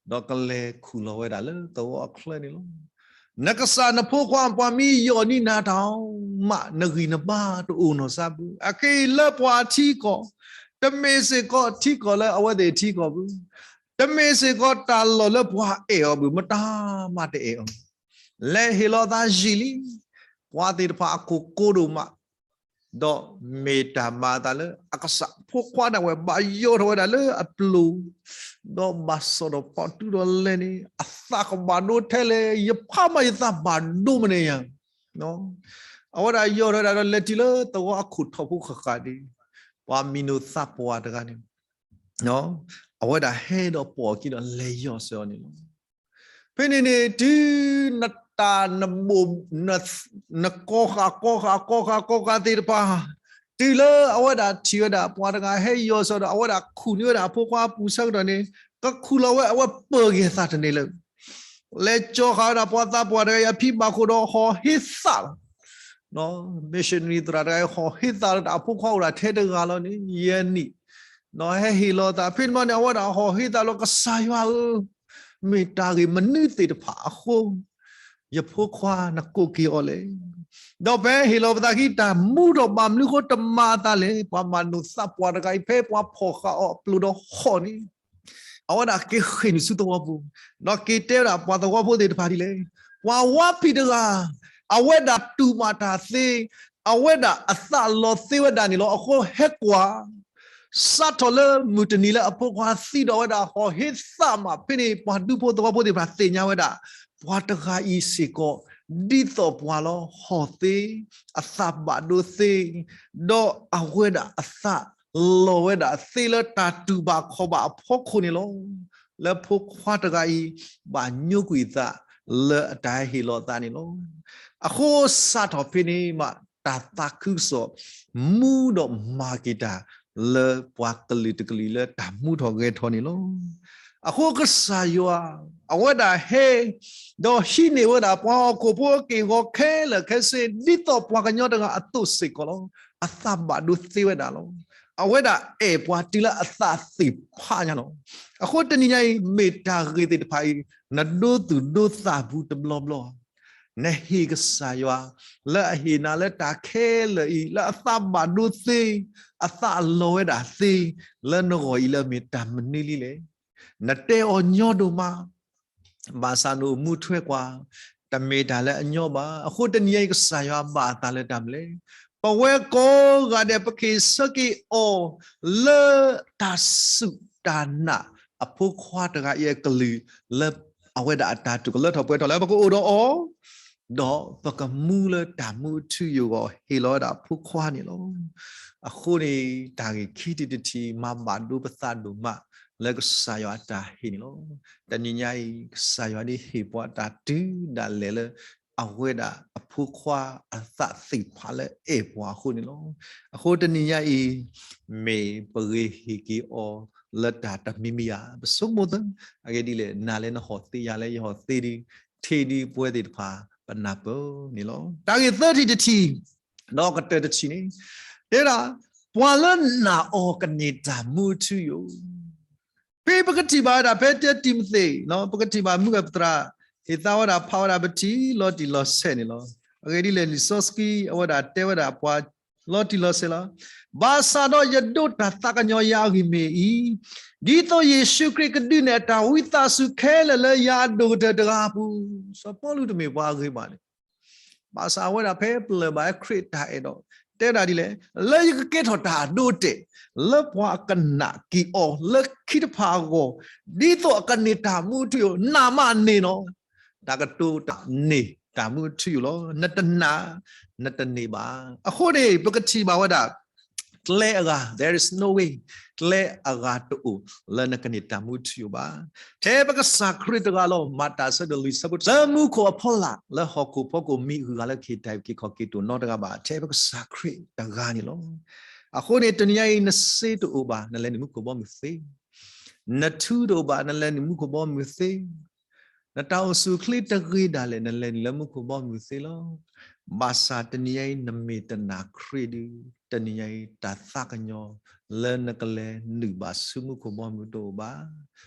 ဒီးကလဲၤခူၣ်လီၤဝဲဒၣ်လၢသဝီအချၢန့ၣ်လီၤ. နကစၢ်နဖိခွါပှၤမ့ၢ်ယီၢ်နံၣ်နၤတၢ်မး နဂံၢ်နဘါတအိၣ်နီၢ်စါဘၣ်. အခဲအံၤလၢပှၤအထံကီၢ်, တမ့ၢ်စ့ၢ်ကီးထံကီၢ်လၢအဝဲသ့ၣ်ထံကီၢ်ဘၣ်, တမ့ၢ်စ့ၢ်ကီးတၢ်လီၢ်လၢပှၤအဲၣ်အီၤဘၣ်, မတၤမးတအဲၣ်အီၤဘၣ်. လဲၤဟ့ၣ်လီၤသးယံာ်လံ, ပှၤသ့ၣ်တဖၣ်အခိၣ်ကိဒိၣ်မး ဒီးမ့ၢ်တၢ်မၤအသးလၢအကစၢ်ဖိခွါဒၣ်ဝဲဘၣ်ယီၢ်ထီၣ်ဝဲဒၣ်လၢအပျိၤ, ဒီးဘၣ်စီၣ်ထီၣ်ဖီၣ်တုၤဒီးလဲၤန့ၣ် အသးကဘၣ်ဒိထဲလဲၣ်, ယဖးမးယသးဘၣ်ဒိမနုၤယၤ. အဝဲဒၣ်ယီၢ်ထီၣ်ဝဲဒၣ်ဒီးလဲၤတုၤလၢသဝီအခိၣ်ထီၣ်ဖိဃၣ်ဃၣ်ဒီး ပှၤမံၤနိၣ်သးပှၢ်တဂၤန့ၣ် အဝဲဒၣ်ဟဲဒီးပိာ်အခံဒီးလဲၤယီၢ်စၢၤအီၤန့ၣ်လီၤ. ဖဲန့ၣ်န့ၣ် တုၤနတၢ်နဘိၣ် နကီဃာ်ကီဃာ်ကီဃာ်ကီဃာ်သ့ၣ်တဖၣ်, တုၤလၢအဝဲဒၣ်ထံၣ်ဝဲဒၣ်ပှၤတဂၤဟဲယီၢ်စၢၤဒီး အဝဲဒၣ်ခူၣ်န့ၢ်ဝဲဒၣ်အဖိခွါအပူၤဆၢကတီၢ်န့ၣ် ကခူၣ်လီၤဝဲအဝဲပၢၢ်က့ၤအသးတန့ၢ်လၢၤ လဲၤကၠီဃာ်ဝဲဒၣ်ပှၤသးပှၢ်တဂၤအံၤအဖံဘၣ်ခိၣ်ဒီးဟီၣ်ဟ့သးလီၤ. missionary သရၣ်တဂၤအံၤဟီၣ်ဟ့သးလီၤ တၢ်အဖိခွါအိၣ်ဒၣ်ထဲတဂၤလီၤန့ၣ် ယဲၢ်နံၣ်, ဒီးဟဲဟ့ၣ်လီၤသး ဖဲန့ၣ်ဘၣ်န့ၣ် အဝဲဒၣ်ဟီၣ်ဟ့သးလီၤ ကစၢ်ယွၤဧၢ, မ့ၢ်တၢ်ဂ့ၢ်မနုၤသ့ၣ်တဖၣ်အဃိ ယဖိခွါနကိးက့ၤအီၤလဲၣ်. ဒီးဖဲဟ့ၣ်လီၤပသးခံ တၢ်မူထီၣ်ဘၣ်မနုၤအဃိတမၤအသးလဲၣ်. ပှၤမၤနိၣ်သးပှၢ်တဂၤအံၤ ဖဲပှၤဖီၣ်ဃာ်အီၤအပျိၤဒီးဟီၣ်န့ၣ် အဝဲဒၣ်က့ၤဃ့ၢ်နုာ်ဆူသဝီပူၤ, ဒီးက့ၤတဲဝဲဒၣ်ပှၤသဝီဖိသ့ၣ်တဖၣ်ဒ်လဲၣ်, ပှၤဝါဖံးတဂၤ အဝဲဒၣ်တူၢ်ဘၣ်တၢ်သ့, အဝဲဒၣ်အသးလီၤသ့ဝဲဒၣ်န့ၣ်လီၤ. အဃိဟဲကွၢ် စးထီၣ်လၢမုၢ်တနံၤလၢအဖိခွါသံဒီးအဝဲဒၣ်ဟီၣ်ဟ့သးမး ဖဲန့ၣ် ပှၤဒူဖိသဝီဖိသ့ၣ်တဖၣ်သ့ၣ်ညါဝဲဒၣ် ပှၤတဂၤအံၤစ့ၢ်ကီး ဒ်သိးပှၤလီၤ ဟီၣ်သ့, အသးဘၣ်ဒိသ့, ဒီးအဝဲဒၣ်အသးလီၤဝဲဒၣ်သ့လၢတၢ်တူၢ်ဘၣ်ခီၣ်ဘၣ်အဖီခိၣ်န့ၣ်လီၤ. လၢဖိခွါတဂၤအံၤ ဘၣ်ညိကွံာ်အသးလၢအတၢ်ဟဲဟ့ၣ်လီၤအသးန့ၣ်လီၤ. အဃိစးထီၣ်ဖဲန့ၣ်မး တၢ်သးခုကစီၣ် မူဒီးမၤက့ၤတၢ် လၢပှၤကလုာ်တကလုာ်လၢတၢ်မူထီၣ်ဂဲၤထီၣ်န့ၣ်လီၤ. အဃိကစၢ်ယွၤ အဝဲဒၣ်ဟဲ ဒီးဟံးန့ၢ်ဝဲဒၣ်ပှၤဟီၣ်ခိၣ်ဖိအက့ၢ်အဂီၤခဲလၢာ်ခဲဆ့ ဒ်သိးပှၤကညီတဂၤအသိးစ့ၢ်ကီးလီၤ. အသးဘၣ်ဒိသ့ဝဲဒၣ်လီၤ. အဝဲဒၣ်အဲၣ်ပှၤတုၤလၢအသးသ့ၣ်ဖးညါလီၤ. အဃိတနံၤညါအံၤ မ့ၢ်တၢ်ဂ့ၢ်သ့ၣ်တဖၣ်အံၤ နဒိသူၣ်ဒိသးဘူးတဘျီဘျီဧါ. နဟ့ၣ်ကစၢ်ယွၤ လၢအဟ့ၣ်နၤလၢတၢ်ခဲလၢာ်အံၤ လၢအသးဘၣ်ဒိသ့, အသးအလီၤဝဲဒၣ်သ့, လၢနဂီၢ်အံၤလၢအမ့ၢ်တၢ်မနုၤလံလဲၣ်. နတဲအီၤညီဒိၣ်မး ဘၣ်ဆၣ်နအိၣ်မူထွဲကွၢ် တမ့ၢ်တၢ်လၢအညီဘၣ်. အဃိတနံၤညါအံၤ ကစၢ်ယွၤဘၣ်အသးလၢတၢ်မနုၤလဲၣ်. ပဝဲကိးဂၤဒဲး ပက့ၤဆၢက့ၤအီၤ လၢတၢ်စူၢ်တၢ်နာ်အဖိခွါတဂၤအံၤအကလုၢ် လၢအဝဲဒၣ်အတၢ်တိာ်ကလၢထီၣ်ပှဲၤထီၣ်လၢ ပကအိၣ်ဒီးအီၤ ဒီးပကမူလၢတၢ်မူအထူအယိာ်အဂီၢ် ဟ့ၣ်လီၤဝဲဒၣ်အဖိခွါန့ၣ်လီၤ. အဃိန့ၣ် တၢ်ဂ့ၢ်ခံထံၣ်တထံၣ် မၤဘၣ်ဒိပသးဒိၣ်မး လၢကစၢ်ယွၤအတၢ်ဟ့ၣ်န့ၣ်လီၤ. တနံၤညါအံၤ ကစၢ်ယွၤဒ်ဟ့ၣ်ပှၤတၢ်တုၤဒၣ်လဲာ်လၢ အဝဲဒၣ်အဖိခွါအသးသ့ၣ်ဖးလၢအဲၣ်ပှၤအဃိန့ၣ်လီၤ. အဃိတနံၤညါအံၤ မ့ၢ်ပဂ့ၤဟ့ၣ်က့ၤအီၤလၢတၢ်တမံၤမံၤဧါ, ပဆိကမိၣ်သၢ, အဂ့ၢ်ဒ်လဲၣ်, နၤလၢနဟီၣ်သ့ ယၤလၢယဟီၣ်သ့ဒီး ထံဒ်ပဝဲသ့ၣ်တဖၣ် ပနၢ်ပၢၢ်န့ၣ်လီၤ. တၢ်ဂ့ၢ်သၢထံၣ်တထံၣ် ဒီးကတၢၢ်တထံၣ်န့ၣ် တဲဒၣ် ပှၤလၢနာ်အီၤကန့ၢ်တၢ်မူအထူအယိာ် ဖဲပကထံၣ်ဘၣ်ဝဲဒၣ် ဖဲတံၤမသ့း ပကထံၣ်ဘၣ်မုၢ်ဂၤပသရၣ် ဟ့ၣ်သါဝဲဒၣ်ဖးဝဲဒၣ်ပထံၣ်လီၤတံၢ်လီၤဆဲးန့ၣ်လီၤ. အဂ့ၢ်ဒ်လဲၣ် လံာ်စီဆှံအဝဲဒၣ်တဲဝဲဒၣ်ပှၤ လီၤတံၢ်လီၤဆဲးလီၤ. ဘၣ်ဆၣ်ဒီးယဒိးတၢ်သးကညီၤယၤအဂ့ၢ်မ့ၢ်အံၤ, ဒ်သိးယ့ၣ်ၡူးခရံာ်ကဒုးနဲၣ်အတၢ်ဝံသးစူၤခဲလၢာ်လၢယၤအဒိၣ်ကတၢၢ်တဂၤအပူၤ, စီၤပီလူးတမ့ၢ်ပှၤအဂ့ၤဘၣ်န့ၣ် ဘၣ်ဆၣ်အဝဲဒၣ်ဖဲပျၢၢ်ဘၣ်ဝဲခရံာ်အတၢ်အဲၣ်ဒီး တဲဝဲဒၣ်ဒ်လဲၣ်, လၢယကကဲထီၣ်တၢ်အဒိအတဲာ် လၢပှၤအကနၣ်က့ၤအီၤ လၢခံတဖၣ်အဂီၢ်, ဒ်သိးအကန့ၢ်တၢ်မူအထူအယိာ်, နာ်မးန့ၢ်နီၤ, တၢ်ကတိၤတၢ်န့ၢ်တၢ်မူအထူအယိာ်လီၤ. နတနာ် နတန့ၢ်ဘၣ်. အဃိန့ၣ် ပကထံၣ်ဘၣ်ဝဲဒၣ် ကျဲအဂၤ, there is no way, ကျဲအဂၤတအိၣ် လၢနကန့ၢ်တၢ်မူအထူအယိာ်ဘၣ်. ထဲပကစၢ်ခရံာ်တဂၤလီၤ. မၤတၢ်ဆၢဒိၣ်လွံၢ်ဆၢဖိ လၢမူခိၣ်အဖီလာ် လၢဟီၣ်ခိၣ်ဖီခိၣ်မံၤအဂၤလၢကဟ့ၣ်တၢ်အုၣ်က့ၤခီၣ်က့ၤတအိၣ်နီတဂၤဘၣ်, ထဲပကစၢ်ခရံာ်တဂၤန့ၣ်လီၤ. အဃိန့ၣ် တနံၤညါအံၤ နစ့တအိၣ်ဘၣ် နလဲၤနုာ်မူခိၣ်ဘီမုၢ်သ့, နထူတအိၣ်ဘၣ် နလဲၤနုာ်မူခိၣ်ဘီမုၢ်သ့, နတၢ်အိၣ်ဆူၣ်အိၣ်ချ့တဂ့ၤဒၣ်လဲာ် နလဲၤနုာ်လၢမူခိၣ်ဘီမုၢ်သ့လီၤ. ဘၣ်ဆၣ်တနံၤညါအံၤ နမ့ၢ်တနာ်ခရံာ်ဒီး တနံၤညါအံၤ တၢ်သးကညီၤလၢနကလဲၤနုာ်ဘၣ်ဆူမူခိၣ်ဘီမုၢ်တအိၣ်ဘၣ်.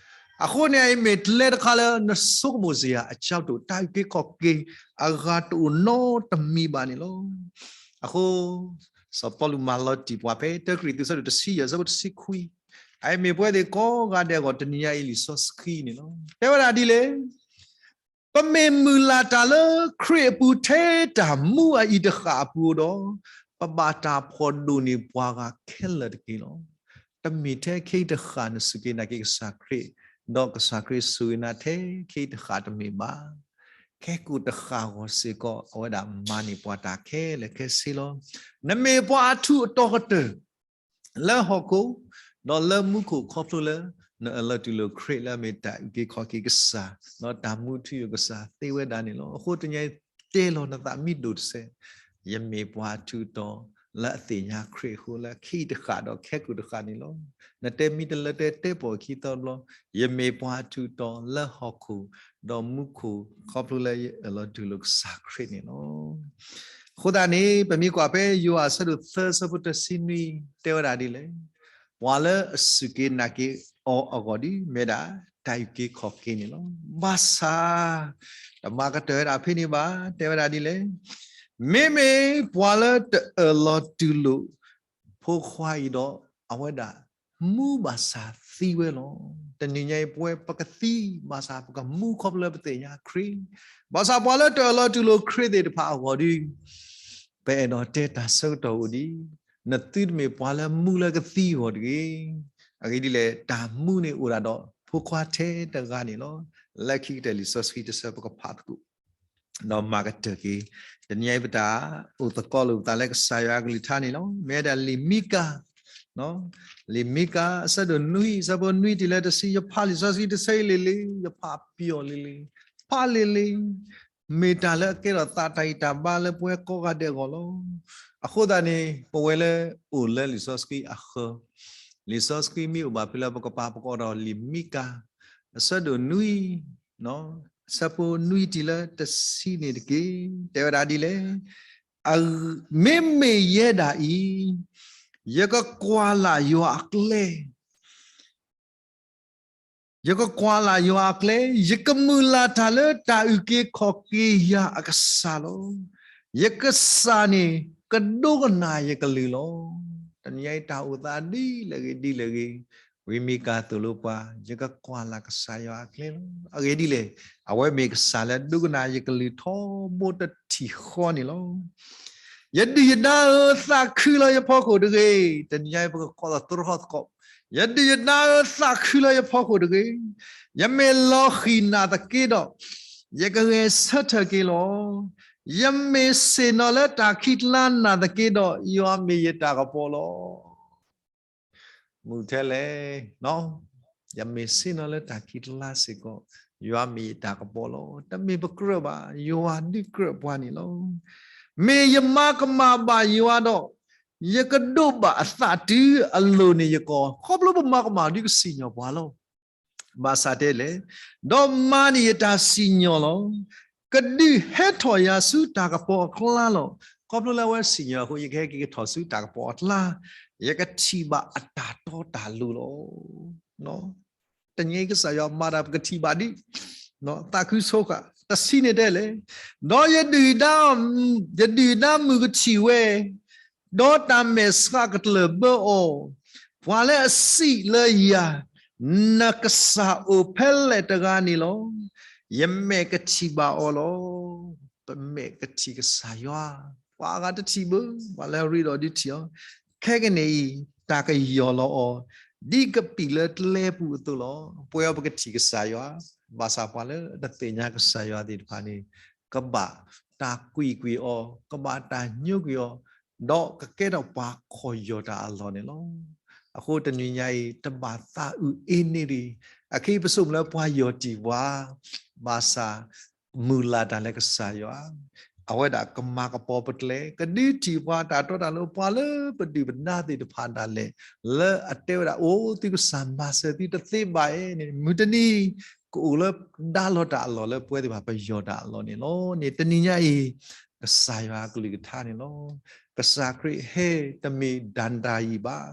အဃိန့ၣ် အအံၤမ့ၢ်ကျဲတခါလၢနဆိကမိၣ်စ့ၢ်ယၤအဆၢကတီၢ် တၢ်အုၣ်က့ၤခီၣ်က့ၤအဂၤတအိၣ်နီတမံၤဘၣ်န့ၣ်လီၤ. အဃိ စီၤပီလူးမၤလီၤတံၢ်ပှၤဖဲ တၢကရံၣ်သူး ဆၢဒိၣ်တဆံယဲၢ် ဆၢဖိတဆံခွံ, အအံၤမ့ၢ်ပဝဲသ့ၣ်ကိးဂၤဒဲးအဂီၢ် တနံၤညါအံၤလံာ်စီဆှံန့ၣ်လီၤ. တဲဝဲဒၣ်ဒ်လဲၣ် ပမ့ၢ်မုၢ်လၢ်တၢ်လၢခရံာ်အပူၤထဲတၢ်မူအအံၤတဃၣ်အပူၤဒီး, ပဘၣ်တၢ်ဖှီၣ်ဒိၣ်န့ၢ်ပှၤဂၤခဲလၢာ်တက့ၢ်လီၤ. တမ့ၢ်ထဲခဲအံၤတဃၣ် နစူၢ်က့ၤနာ်က့ၤကစၢ်ခရံာ်, ဒီးကစၢ်ခရံာ်စူၢ်က့ၤနာ်ထဲခဲအံၤတဃၣ်တမ့ၢ်ဘၣ်. ခဲကိာ်တဃၣ်အဂီၢ်စ့ၢ်ကီး အဝဲဒၣ်မၤန့ၢ်ပှၤတၢ်ခဲလၢာ်ခဲဆ့လီၤ. နမ့ၢ်ပှၤအထူးအတီၤကတၢၢ် လၢဟီၣ်ခိၣ်, ဒီးလၢမူခိၣ်ခီဖျိလၢ နအၢၣ်လီၤတူၢ်လိာ်ခရံာ်လၢအမ့ၢ်တၢ်အုၣ်က့ၤခီၣ်က့ၤကစၢ်, ဒီးတၢ်မူထူယိာ်ကစၢ်သ့ဝဲဒၣ်န့ၣ်လီၤ. အဃိတနံၤအံၤတဲလီၤနသးမ့ၢ်ဒိၣ်တစဲး, ယမ့ၢ်ပှၤအထူးအတီၤ လၢအသ့ၣ်ညါခရံာ်အဃိ လၢခံတဃၣ်ဒီးခဲကိာ်တဃၣ်န့ၣ်လီၤ. နတဲမ့ၢ်တလၢတဲ တဲပိာ်ခံသီတဘျီ, ယမ့ၢ်ပှၤအထူးအတီၤလၢဟီၣ်ခိၣ်, ဒီးမူခိၣ်ခီဖျိလၢယအၢၣ်လီၤတူၢ်လိာ်ကစၢ်ခရံာ်န့ၣ်လီၤ. အဃိသတးန့ၣ် ပမ့ၢ်ကွၢ်ဖဲယိၤဟၣ်အဆၢဒိၣ်သၢ ဆၢဖိတဆံနွံ တဲဝဲဒၣ်ဒ်လဲၣ်, ပှၤလၢအစူၢ်က့ၤနာ်က့ၤအီၤအဂီၢ်ဒီး မ့ၢ်ဒၣ်တၢ်အုၣ်က့ၤခီၣ်က့ၤန့ၣ်လီၤ. ဘၣ်ဆၣ် တမၤကတၢၢ်ဝဲဒၣ်ဖဲန့ၣ်ဘၣ်, တဲဝဲဒၣ်ဒ်လဲၣ်, မ့မ့ၢ်ပှၤလၢတအၢၣ်လီၤတူၢ်လိာ်ဖိခွါအံၤဒီး အဝဲဒၣ်မူဘၣ်ဆၣ်သံဝဲလီၤ. တနံၤညါအံၤပဝဲပကသံ, ဘၣ်ဆၣ်ပကမူခီဖျိလၢပသ့ၣ်ညါခရံာ်, ဘၣ်ဆၣ်ပှၤလၢတအၢၣ်လီၤတူၢ်လိာ်ခရံာ်သ့ၣ်တဖၣ်အဂီၢ်ဒီး ပအဲၣ်ဒိးတဲတၢ်ဆၢကတီၢ်အိၣ်ဒံး, နသုတမ့ၢ်ပှၤလၢမူလၢကသံအဂီၢ်တဂ့ၤ. အဂ့ၢ်ဒ်လဲၣ်, တၢ်မူန့ၣ်အိၣ်ဒၣ်ဒီးဖိခွါထဲတဂၤန့ၣ်လီၤ. လၢခံကတၢၢ်လံာ်စီဆှံတဆၢပကဖးသကိး ဒီးမၤကတၢၢ်က့ၤ, တနံၤအံၤပတၢ်အိၣ်သကိးလိာ်ပသးလၢကစၢ်ယွၤအကလုၢ်ကထါန့ၣ်လီၤ. မ့ၢ်ဝဲဒၣ်လံာ်မံကၤ, လံာ်မံကၤ အဆၢဒိၣ်နွံ အဆၢဖိနွံတုၤလၢတဆံ, ယဖးလံာ်စီဆှံတဆၢအံၤလံၤလံၤ, ယဖးပျီၢ်လံၤလံၤ, ဖးလံၤလံၤ, မ့ၢ်တၢ်လၢအကဲထီၣ်သးတၢ်ဂံၢ်တၢ်ဘါလၢပဝဲကိးဂၤဒဲးအဂီၢ်လီၤ. အဃိသတးန့ၣ် ပဝဲလၢအိၣ်လၢလံာ်စီဆှံအဃၢၤ, လံာ်စီဆှံမ့ၢ်အိၣ်ဘၣ်ဖဲလၢပကပာ်ပကီၢ်ဒီးလံာ်မံကၤ အဆၢဒိၣ်နွံ အဆၢဖိနွံတုၤလၢတဆံန့ၣ်တက့ၢ်. တဲဝဲဒၣ်ဒ်လဲၣ်, မ့မ့ၢ်ယဲဒၣ်အံၤ, ယကကွၢ်လၢ်ယွၤအကျဲ, ယကကွၢ်လၢ်ယွၤအကျဲ, ယကမုၢ်လၢ်တၢ်လၢတၢ်အုၣ်က့ၤခီၣ်က့ၤယၤအကစၢ်လီၤ. ယကစၢ်န့ၣ်ကဒိကနၣ်ယကလုၢ်လီၤ. တနံၤအံၤတၢ်အိၣ်သးဒ်လဲၣ်ဂ့ၤဒ်လဲၣ်ဂ့ၤ, ဝံမံကၤသိၣ်လိပှၤ, ယကကွၢ်လၢ်ကစၢ်ယွၤအကျဲလီၤ. အဂ့ၢ်ဒ်လဲၣ်, အဝဲမ့ၢ်ကစၢ်လၢဒိကနၣ်ယကလုၢ်ထီဘိတထံၣ်ဃီန့ၣ်လီၤ. ယဒုၣ်ယဒါဧၢ, သးခုလၢယဖီခိၣ်တဂ့ၤ. တနံၤအံၤပကကိးသတြီသကိး, ယဒုၣ်ယဒါဧၢ, သးခုလၢယဖီခိၣ်တဂ့ၤ. ယမ့ၢ်လီၤဃံၤနာ်သက့ဒီး, ယကဂဲၤဆၢထၢၣ်က့ၤလီၤ. ယမ့ၢ်ဆ့ၣ်နီၤလၢတၢ်ခံးတလါနာ်သက့ဒီး, ယွၤမ့ၢ်ယတၢ်ကပီၤလီၤ. မုၢ်ထဲလဲၣ်, ယမ့ၢ်ဆ့ၣ်နီၤလၢတၢ်ခံးတလါစ့ၢ်ကီး, ယွၤမ့ၢ်ယတၢ်ကပီၤလီၤ. တမ့ၢ်ပကြၢးဘၣ်, ယွၤဒုးကြၢးပှၤန့ၣ်လီၤ. မ့ၢ်ယမၤကမၣ်ဘၣ်ယွၤဒီး, ယကဒိးဘၣ်အသးတုၤအလိၤန့ၣ်ယကီၢ်, ခီဖျိပမၤကမၣ်ဒုးကစံၣ်ညီၣ်ပှၤလီၤ. ဘၣ်ဆၣ်တဲလဲၣ်, ဒီးမၤန့ၢ်ယတၢ်စံၣ်ညီၣ်လီၤ. ကဒုးဟဲထီၣ်ယၤဆူတၢ်ကပီၤအကျါလီၤ. ခီဖျိလၢအဝဲစံၣ်ညီၣ်အဃိ ယကဟဲက့ၤကထီၣ်ဆူတၢ်ကပီၤအကျါ, ယကထံၣ်ဘၣ်အတၢ်တီတၢ်လိၤလီၤ. တနံၤအံၤကစၢ်ယွၤမၤတၢ်ပကထံၣ်ဘၣ်ဒ် သးခုဆိဃာ်, တဆံန့ၣ်တဲလဲၣ်, ဒီးယဒုၣ်ဒါ, ယဒုၣ်ဒါမုၢ်ကထံၣ်ဝဲ, ဒီးတၢ်မဲာ်ဆှးကတလၢၢ်ဘၢအီၤ, ပှၤလၢအစံးလၢယၤ, နကစၢ်အိၣ်ဖဲလဲၣ်တဂၤန့ၣ်လီၤ. ယမဲာ်ကထံၣ်ဘၣ်အီၤလီၤ. ပမဲာ်ကထံၣ်ကစၢ်ယွၤ, ပှၤအဂၤတထံၣ်ဘၣ်, ပှၤလၢအရ့ဒီးဒုးထံၣ်အီၤ, ခဲကနံၣ်အံၤ တၢ်ကယီၢ်လီၤအီၤ, ဒ်ကပံာ်လၢကျဲပူၤအသိးလီၤ. ပဝဲအံၤပကထံၣ်ကစၢ်ယွၤ, ဘၣ်ဆၣ်ပှၤလၢတသ့ၣ်ညါကစၢ်ယွၤသ့ၣ်တဖၣ်န့ၣ်, ကဘၣ်တၢ်ကွံာ်ကွံာ်အီၤ, ကဘၣ်တၢ်ညိကွံာ်အီၤ, ဒီးကကဲထီၣ်ပှၤခီၣ်ယီၢ်တၢ်အလီၢ်န့ၣ်လီၤ. အဃိတနံၤညါအံၤ တဘၣ်သးအုးအ့န့ၢ်တဂ့ၤ, အခဲအံၤပဆိကမိၣ်လၢပှၤယီၢ်တံၢ်ပှၤ, ဘၣ်ဆၣ် မုၢ်လၢ်တၢ်လၢကစၢ်ယွၤ, အဝဲဒၣ်ကမၤကပီၤပကျဲ, ကဒုးထံၣ်ပှၤတၢ်တီတၢ်လိၤ, ပှၤလၢပဒုၣ်ပဒါသ့ၣ်တဖၣ်ဒၣ်လဲာ်, လၢအတဲဝဲဒၣ် အိၣ်သုကစၢ်မၤစၢၤသုတသ့ဘၣ်ဧါန့ၣ်, မုၢ်တနံၤ ကအိၣ်လၢဒါလီၤတၢ်အလီၢ်လၢပဝဲသ့ၣ်တဖၣ်ပယီၢ်တၢ်အလီၢ်န့ၣ်လီၤ. န့ၣ်တနံၤညါအံၤ ကစၢ်ယွၤအကလုၢ်ကထါန့ၣ်လီၤ. ကစၢ်ခရံာ်ဟဲတမ့ၢ်ဒၣ်တၢ်ယံာ်ဘၣ်.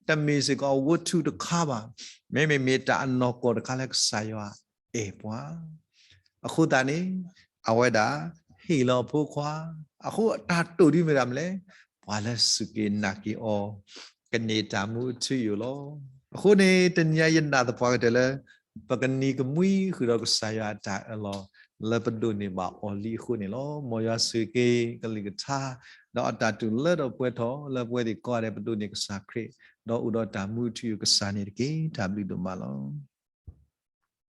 တမ့ၢ်စ့ၢ်ကီးအဝတ္ထုတခါဘၣ်, မ့မ့ၢ်မ့ၢ်တၢ်အနီၢ်ကီၢ်တခါလၢကစၢ်ယွၤအဲၣ်ပှၤ အဃိသတးန့ၣ် အဝဲဒၣ်ဟ့ၣ်လီၤအဖိခွါ, အဃိတၢ်တိာ်ဒ်မ့ၢ်ဒၣ်မနုၤလဲၣ်, ပှၤလၢစူၢ်က့ၤနာ်က့ၤအီၤ ကန့ၢ်တၢ်မူအထူအယိာ်လီၤ. အဃိန့ၣ် တနံၤအံၤယနာ်သပှၢ်ကတၢၢ်လၢ ပကနံၤကမှံဃုာ်ဒီးကစၢ်ယွၤအတၢ်အၢၣ်လီၤ လၢပဒိးန့ၢ်ဘၣ်အီၤလံအဃိန့ၣ်လီၤ. မ်ယွၤဆိၣ်ဂ့ၤက့ၤကလုၢ်ကထါ ဒီးအတၢ်တူၢ်လၢဒီးပှဲၤထီၣ်လၢပဝဲသ့ၣ်ကိးဂၤဒဲး ပဒိးန့ၢ်ကစၢ်ခရံာ် ဒီးအိၣ်ဒီးတၢ်မူအထူအယိာ်ကစၢ်န့ၣ်တက့ၢ်. တၢ်ဘျုးဒိၣ်မးလီၤ.